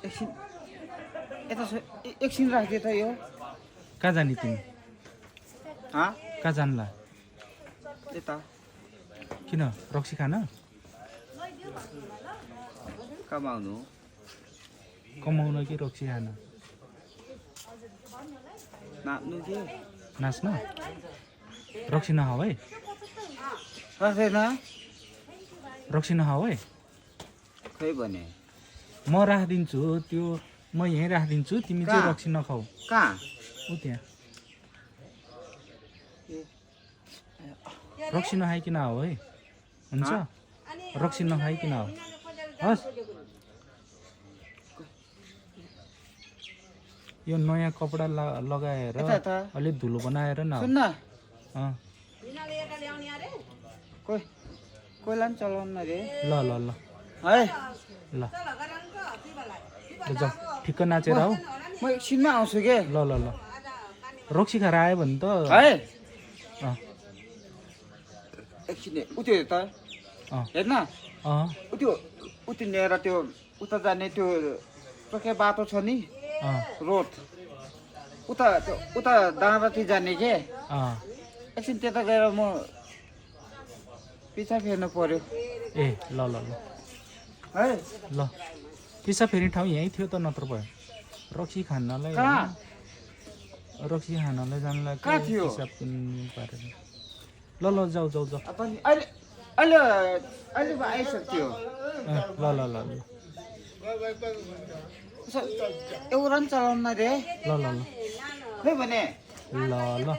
एकछिन यता एकछिन राखिदियो त यो कहाँ जाने तिमी कहाँ जान्ला यता किन रक्सी खान कमाउनु कमाउन कि रक्सी खान नाच्नु के नाच्न रक्सी नखाऊ है राख्दैन रक्सी नखाऊ है खै भने म राखिदिन्छु त्यो म यहीँ राखिदिन्छु तिमी चाहिँ रक्सी नखाऊ कहाँ ऊ त्यहाँ रक्सी नखाइकन आऊ है हुन्छ रक्सी नखाइकन आऊ हस् यो नयाँ कपडा लगाएर अलि धुलो बनाएर न सुन्न अँ कोइला पनि चलाउनु रे ल ल ल है ल जाऊ ठिक्क नाचेर आऊ म एकछिनमा आउँछु के ल ल ल रक्सी खाएर आयो भने त है अँ एकछिन उत्यो त हेर्न उत्यो लिएर त्यो उता जाने त्यो टोके बाटो छ नि रोड उता दाँराती जाने के एकछिन त्यता गएर म पिछा फेर्नु पर्यो ए ल ल ल है ल पिसा फेर्ने ठाउँ यहीँ थियो त नत्र भयो रक्सी खानलाई रक्सी खानलाई जानलाई कहाँ थियो पिसाब किन्नु पारेर ल ल जाऊ जाऊ जाऊ अहिले अहिले अहिले आइसक्यो ल ल ल ल एउटा पनि चलाउन रे ल ल ल खै भने ल ल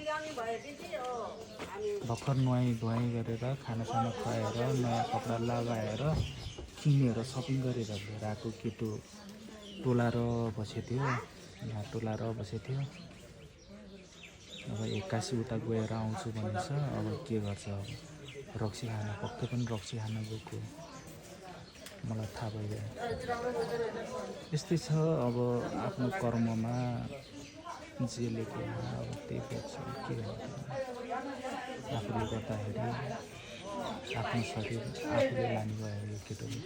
भर्खर नुहाई धुवाई गरेर खानासाना खुवाएर नयाँ कपडा लगाएर किनेर सपिङ गरेर लिएर आएको केटो टोलाएर बसेको थियो यहाँ टोलाएर बसेको थियो अब 81 उता गएर आउँछु भनेछ अब के गर्छ अब रक्सी खान पक्कै पनि रक्सी खान गएको मलाई थाहा भइगयो यस्तै छ अब आफ्नो कर्ममा जे लेख्यो अब त्यही गर्छ के गर्नु आफूले गर्दाखेरि आफ्नो शरीर आफूले लाने भयो यो केटोले